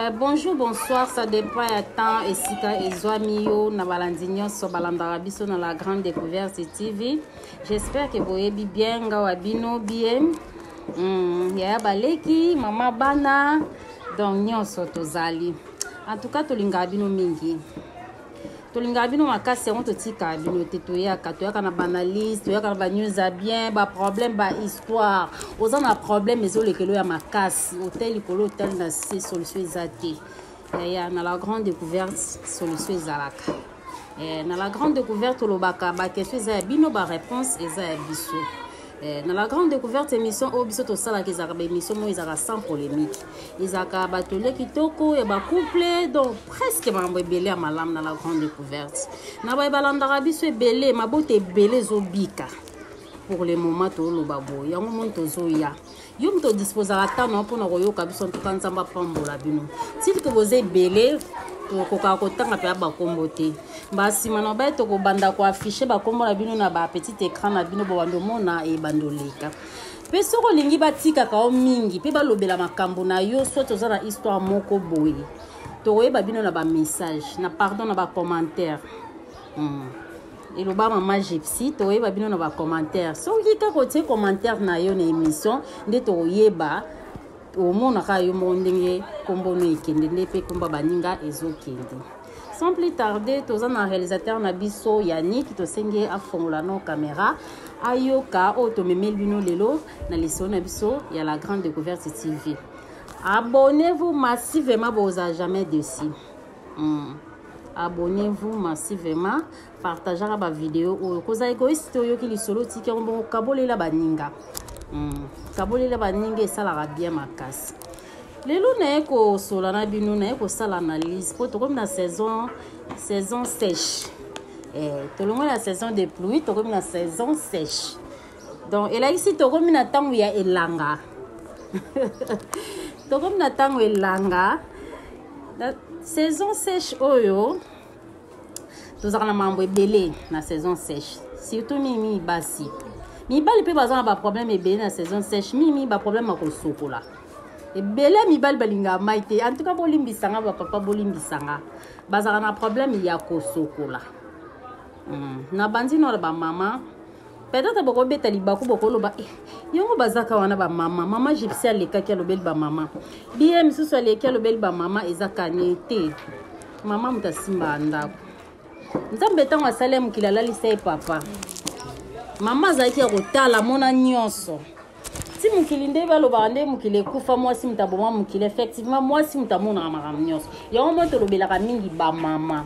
Bonjour, bonsoir, ça dépend ya temps esika ezwami yo na balandi nyonso balandaka biso na la grande découverte TV. J'espère que boyebi bien nga wa bino bien. Yaya baleki, mama bana, donc nyonso tozali. En tout cas tolingaka bino mingi. Tolingaka bino makasi yango totikaka bino te toyaka toyaka na baanalyse toyaka na banews ya bien baproblème bahistoire oza na problème ezolekelo ya makasi otali likolo otali na se solution eza te yaya na la grande découverte solution ezalaka eh, na la grande découverte olobaka baquestion eza ya bino baréponse eza ya biso eh, na la grande découverte émission oyo biso tosalaka ezalaka baémission moko ezalaka sans polémique ezalaka batole kitoko ya bacouple donc presque makambo ebele ya malamu na la grande découverte na baye balandaka biso ebele mabota ebele ezobika pour le moment toloba boye yango moni tozoya yo moto odisposaka ntango mpona koyoka biso ntuka nzambe apambola bino tili ke boza ebele tokokaka kotanga mpe ya bakombo te basima na baye tokobanda koaffiche bakombo na bino na bapetit écran na bino bobanda omona ebanda oleka mpe soki olingi batikaka yo mingi mpe balobela makambo na yo soit oza na histoire moko boye tokoyeba bino na bamessage na pardon na bacommentaire eloba mama Gypsy tokoyeba bino na bacommentaire soki kaka otie commentaire na yo na émission nde tokoyeba omonaka yo moko ndenge nkombo no ekende nde mpe nkombo baninga ezokende. Sans plus tarder toza na réalisateur na biso Yannick tosengi afongola no caméra ayoka oyo tomemeli bino lelo na lisolo na biso ya la grande découverte TV. Abonnez-vous massivement boza jamais déçus. Abonnez-vous massivement, partageaka ba vidéo oyo koza égoïste te oyoki lisolo otiki yango bongo kabolela baninga. Kabolela baninga esalaka bien makasi. Lelo naye kosola na bino naye kosala analyse po tokomi na saison sèche. Tolongoli na saison de pluie tokomi na saison sèche. Donc elakisi tokomi na ntango ya elanga. Tokomi na ntango elanga. Na saison sèche oyo tozalaka na mambo ebele na saison sèche surtout mingi basi mibali mpe baza na baproblème ebele na saison sèche mingi baproblème ya kosokola ebele mibali balingaka mai te en tout cas bolimbisanga bapapa bolimbisanga bazalaka na problème ya kosokola. Na bandi no bamama peut-être bokobeta libaku bokoloba yango bazaka wana bamama mama Gypsy alekaki alobeli bamama biye misusu aleki alobeli bamama eza kani te mama moto asimbaka ndako nzambe ntango asali ya mokili alalisa ye papa mama azalaki ya kotala mona nyonso ti mokili nde balobaka nde mokili ekufa mwasi moto aboma mokili effectivement mwasi moto amonaka makambo nyonso yango moi tolobelaka mingi bamama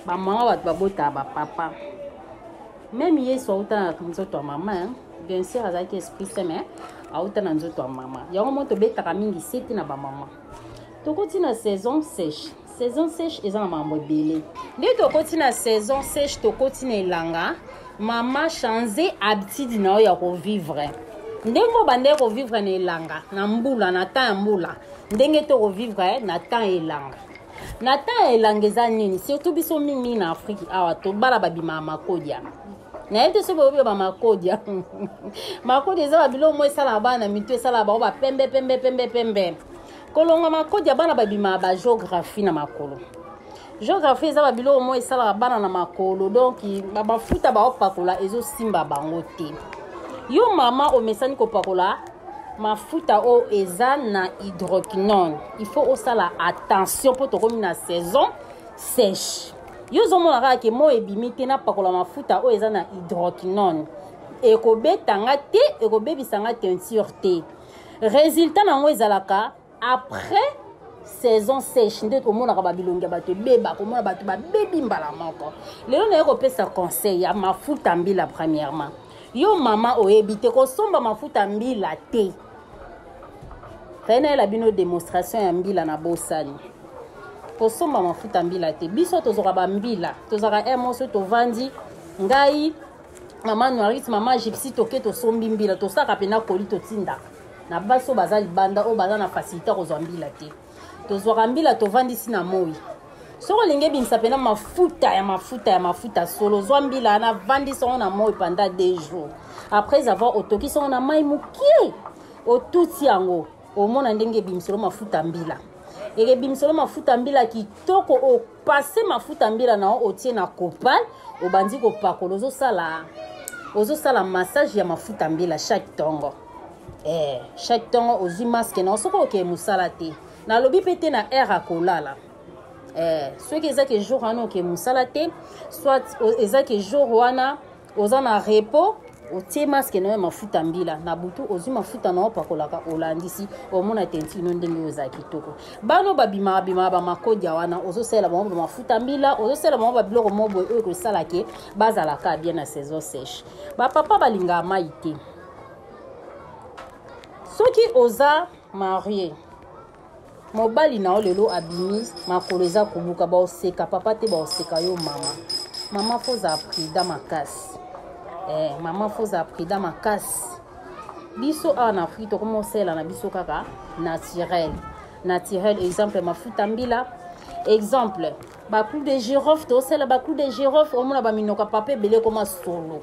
bamama bato babotaka bapapa même Yesu auta na nzoto ya mama bien sûr azalaki esprit saint mais auta na nzoto ya mama yango moi tobetaka mingi sete na bamama. Tokoti na saison sèche. Saison sèche eza na makambo ebele nde tokoti na saison sèche tokoti na elanga mama change habitude na yo ya kovivre ndenge obandaki kovivre na elanga na mbula na temps ya mbula ndenge tokovivre na temps ya elanga na temps ya elanga eza nini surtout biso mingi na Afrique awa tobala babimaka makodia nayebi te soki boyebi bamakodia makodia eza babiloko moko esalaka bana na mitu esalaka bango bapembe pembe pembe pembe kolonga makodia bana babimaka bagéographie na makolo géographie eza babiloko moko esalaka bana na makolo donc bafuta baopakola ezosimba bango te yo mama omesani kopakola mafuta oyo eza na hydroquinone il faut osala attention mpo tokomi na saison sèche yo ozomona kaka ke moi ebimi te napakola mafuta oyo eza na hydroquinone ekobetanga te ekobebisanga teinture te résultat nango ezalaka après saison sèche nde omonaka babilongi ya bato ebeba komona bato babebi mbala moko lelo naye kopesa conseil ya mafuta mbila premièrement yo mama oyebi te kosomba mafuta mbila te fai nayela bino démonstration ya mbila na bosani kosomba mafuta mbila te biso tozwaka bambila tozwaka un moso tovandi ngai mama Noirite mama Gypsy toke tosombi mbila tosaka mpena koli totindaka na basi oyo baza libanda oyo baza na facilité kozwa mbila te tozwaka mbila tovandisi na moi soki olingi ebimisa mpena mafuta ya mafuta ya mafuta solo ozwa mbila wana vandisa yango na moi pendant 2 jours après avoir otokisi yango na mai mokie otuti yango omona ndenge ebimiselo mafuta mbila. Ekebimisolo mafuta mbila kitoko, opase mafuta mbila na yo, otie na copal, obandi kopakola, ozosala ozosala massage ya mafuta mbila chaque ntongo. Chaque ntongo ozwi masque na yo, soki okee mosala te, nalobi mpe te na heure akolala. Soki eza ke jour wana okee mosala te, soit eza ke jour wana oza na repos, otie masque na yo ya mafuta mbila na butu, ozwi mafuta na yo opakolaka, olandisi, omona tentino ndenge oyo ozala kitoko. Bana babimaka bimaka bamakodia wana, ozosalela bango bamafuta mbila, ozosalela bango babiloko moko boye oyo ekosala ke bazalaka bien na saison sèche. Bapapa balingaka mai te. Soki oza marie, mobali na yo lelo abimi makolo eza kobuka, baoseka papa te, baoseka yo mama. Mama, faut ozala prudent makasi. Mama, faut ozala prudent makasi. Biso awa na Afrique, tokoma osalela na biso kaka naturel, naturel. Exemple, mafuta mbila. Exemple, baclou de girofle. Tosala baclou de girofle, omona baminoko ya papa ebele ekoma solo.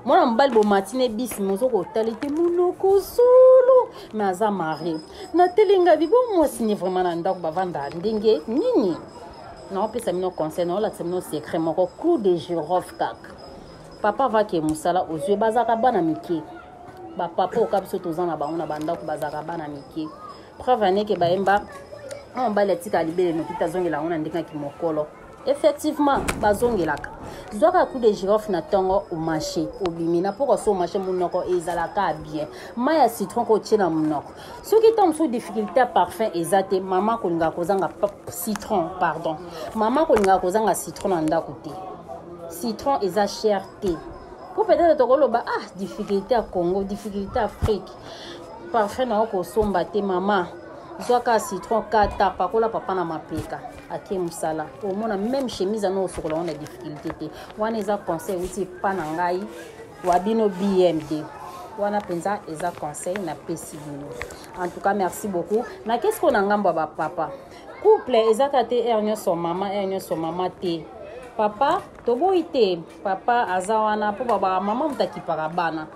Mwana mobali, bomati bisi, mozo kotala ete monoko solo, mais aza marie. Natelinga bibo mwasi ni vraiment na ndako bavanda ndenge nini? Naopesa bino conseil, naolakisa bino secret moko: clou de girofle kaka. Papa vake mosala, ozwi, bazalaka bana mike. Bapapa oka biso toza na bango na bandako, bazalaka bana mike. Preuve aneke bayemba mwa mobali atika libele noki te, azongela yango na ndenge ya kimokolo. Effectivement, bazongelaka. Zwaka clou de girofle na ntongo, omarché, obimi na poko so omarché, monoko ezalaka bien. Mai ya citron ko otie na monoko. Soki ntango mosusu difficulté ya parfum eza te, mama kolingaka kozanga citron, pardon, mama kolingaka kozanga citron na ndako te. Citron eza cher te, po peut-être tokoloba: "Ah, difficulté ya Congo, difficulté Afrique, parfum na yo kosomba te." Mama, zwaka citron, kata, pakola papa na mapeka, ake mosala, omona même chemise ano osokola ngo na difficulté te. Wana eza conseil euti epa na ngai wa bino BMD. Wana mpenza eza conseil napesi bino. En tout cas, merci beaucoup. Nakesi ko na ngambo ya bapapa. Couple ezaka te heure nyonso mama, heure nyonso mama te. Papa, toboyi te, papa aza wana mpo babaka mama moto akipaka bana,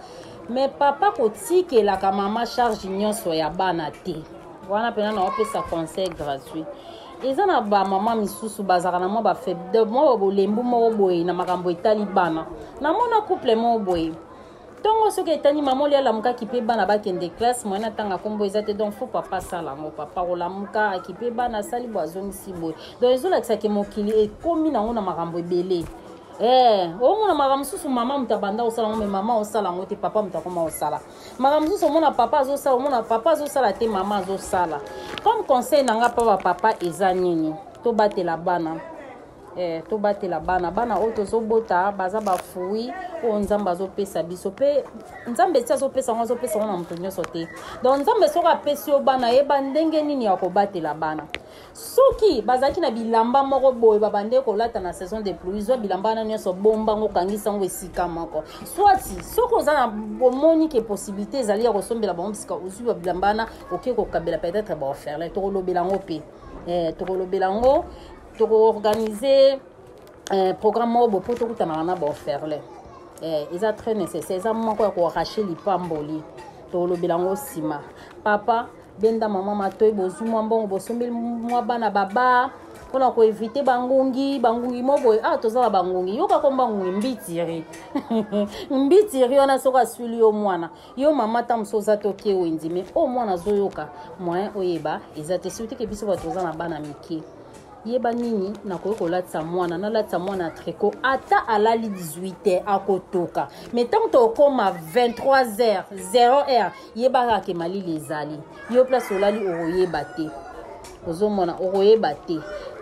mais papa kotikelaka mama charge nyonso ya bana te. Wana mpena naopesa conseil gratuit. Eza na bamama misusu bazalaka na mwa bafaible, mwa bolembu moko boye na makambo etali bana. Namona couple moko boye, ntongo soki etani, mama oli alamukaki mpe bana bakende classe, moyen atanga nkombo eza te. Donc faut papa asala yango. Papa kolamuka, akipe bana, asali boye, azongisi boye. Donc ezolakisaki mokili ekomi nango na makambo ebele. Omona makambo mosusu, mama moto abanda kosala yango, mais mama osala yango te, papa moto akoma kosala. Makambo mosusu, omona papa azosala, omona papa azosala te, mama azosala. Comme conseil na nga mpa bapapa eza nini? Tobatela bana. Tobatela bana. Bana oyo tozobota baza bafruit oyo Nzambe azopesa biso. Mpe Nzambe esi azopesa yango, azopesa yango na moto nyonso te. Donc Nzambe soki apesi yo bana, yeba ndenge nini ya kobatela bana. Soki bazalaki na bilamba moko boye babande kolata na saison de pluie, zwa bilamba wana nyonso, bombango, okangisa yango esika moko. Soit soki oza na bomoni ke possibilité ezali ya kosombela bango bisika, ozwi babilamba wana, oke kokabela peut-être baorphelin. Tokolobela yango mpe, tokolobela yango, tokoorganize programme moko boye mpo tokutanaka na baorphelin. Eza très nécessaire, eza moko ya koarracher lipamboli. Tokolobela yango nsima. Papa, benda mama matoi. Bozwi mwa mbongo, bosombeli mwa bana baba mpona koéviter bangungi. Bangungi mo boye, ah, toza na bangungi. Yoka komba ngungi mbitiri, mbitiri wana soki aswili yo mwana, yo mama, ta mosu oza te, oke wenzi, mais oyo mwana azoyoka, moyen oyeba eza te. Surtout ke biso bato toza na bana mike, yeba nini nakoki kolatisa mwana. Nalatisa mwana tricot, ata alali 18 heures, akotoka. Mais ntango tokóma 23 heures 0 heure, yeba kaka ke malili ezali. Yo place olali, okoyeba te, ozomona, okoyeba te.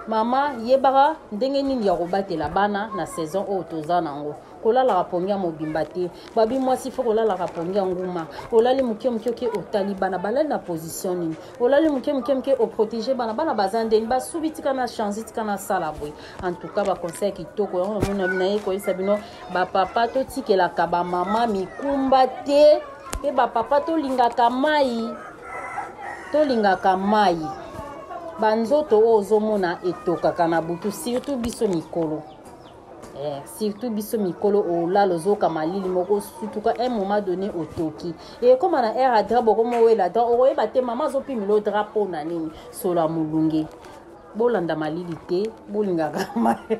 Mama, yebaka ndenge nini ya kobatela bana na saison oyo toza nango. Kolalaka pongi ya mobimba te. Babi mwasi faut kolalaka pongi ya nguma. Olali moke moke, oke otali bana balali na position nini. Olali moke moke moke, oprotéger bana. Bana baza ndeni, basubi, tika na change, tika na sala boye. En tout cas, baconseil ya kitoko yango namoni naye koyebisa bino. Bapapa, totikelaka bamama mikumba te. Mpe bapapa, tolingaka mai, tolingaka mai. Banzoto oyo ozomona etokaka na butu, surtout biso mikolo. Eh, surtout biso mikolo olala ozoyoka malili moko sutuka un moment donné otoki ekóma na aire ya drap okomowela drap okoyeba te mama azopimela o drap mpo na nini solo ya molunge. Bolanda malili te, bolingaka mai,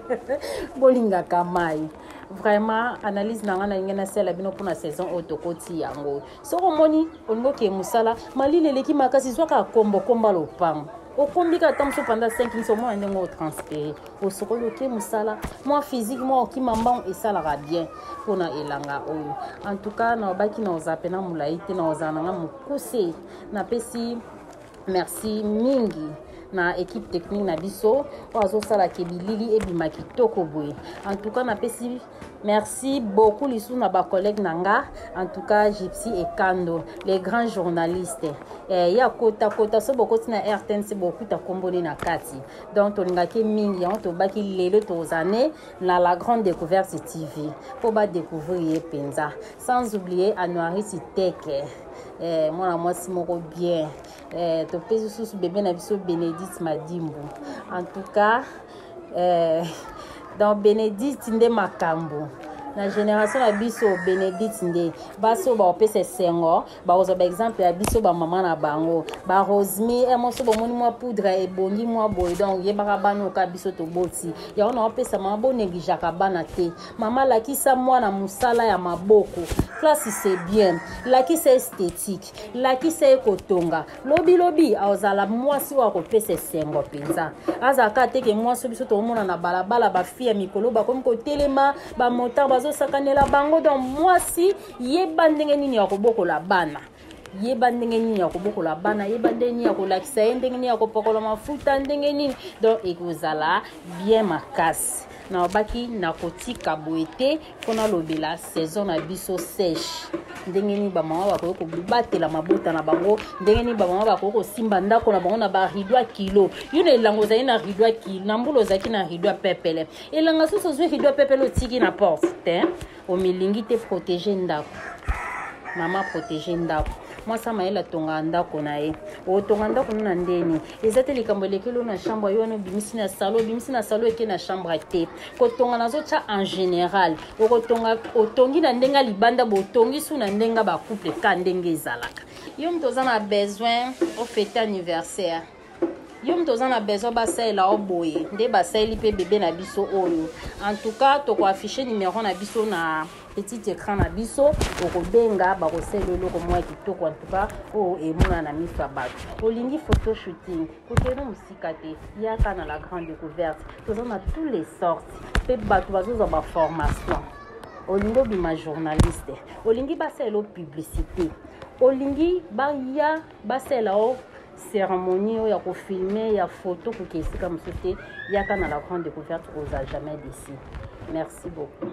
bolingaka mai. Vraiment, analyse na ngai nalingi nasala bino mpona saison oyo tokoti yango. Soki omoni olingi okee mosala, malili eleki makasi, zwaka kombo, komba lopango, okombi kaka ata mosusu pendant 5 minutes, omona ndenge otranspire, osokoli, oke mosala. Mwa physique, mwa okima mbango, esalaka bien mpona elanga oyo. En tout cas, nalobaki na ozala mpena molai te, na ozala nanga mokuse. Napesi merci mingi na équipe technique na biso oyo azosalaka bilili ebima kitoko boye. En tout cas, napesi merci beaucoup lisusu na bacollègue na nga. En tout cas, Gypsy Ekando, les grands journalistes, eh, ya kota so bokoti na RTNC, bokuta komboni na kati. Donc tolingaki mingi yango, tobaki lelo tozane na La Grande Découverte TV mpo badécouvrir ye mpenza. Sans oublier Anuarisi Teke, eh, mwana mwasi moko bien. Eh, topesi susu bebe na biso Bénédicte Madimbu. En tout cas, eh, donc Bénédicte nde makambo na génération na biso. Bénédicte nde basi oyo bakopesa esengo, bakozwa baexemple ya biso bamama na bango, barosmi moso. Bomoni mwa poudre ebongi mwa boye, donc yebaka bana oka biso toboti yango na opesa mama. Bonégligeaka bana te. Mama, lakisa mwana mosala ya maboko, classe c'est bien, lakisa esthétique, lakisa ye kotonga. Lobilobi azala mwasi oyo akopesa esengo mpenza. Azalaka teke mwasi biso tokomona na balabala, bafille ya mikolo bakomi kotelema, bamotard bazosakanela bango. Donc mwasi, yeba ndenge nini ya kobokola bana, yeba ndenge nini ya kobokola bana, yeba ndenge nini ya kolakisa ye, ndenge nini ya kopakola mafuta, ndenge nini. Donc ekozala bien makasi. Nalobaki nakotika boye te mpo nalobela saison na biso sèche, ndenge nini bamama bakoki kobatela mabota na bango, ndenge nini bamama bakoki kosimba ndako na bango na barideau ya kilo. Yo na elanga ozali na rideau ya kilo, na mbula ozalaki na rideau ya pepele, elanga susu ozwi rideau ya pepele otiki na porte te, omilingi te. Protege ndako, mama, protege ndako. Mwasi amayele atongaka ndako na ye. Otonga ndako no na ndeni eza te likambo elekeli oyo na chambre yo wana, obimisi na salon, obimisi na salon, eke na chambre te. Kotonga nazotya en général, okotonga, otongi na ndenge ya libanda, botongi su na ndenge bacouple ka ndenge ezalaka. Yo moto oza na besoin ofêter anniversaire, yo moto oza na besoin basalela o boye nde basaleli mpe bebe na biso oyo. En tout cas, tokoaffiche numéro na biso na petit écran na biso, okobenga, bakosalela eloko moko ya kitoko. En tout cas, oyo emonana na miso ya bato. Olingi photo shooting, kokende mosika te, yaka na La Grande Découverte. Toza na tous les sortes mpe bato bazozwa baformation. Olingi obima journaliste, olingi basalela publicité, olingi baya basalela o cérémonie oyo ya kofilme, ya photo, koke esika mosusu te, yaka na La Grande Découverte, oza jamais déçu. Merci beaucoup.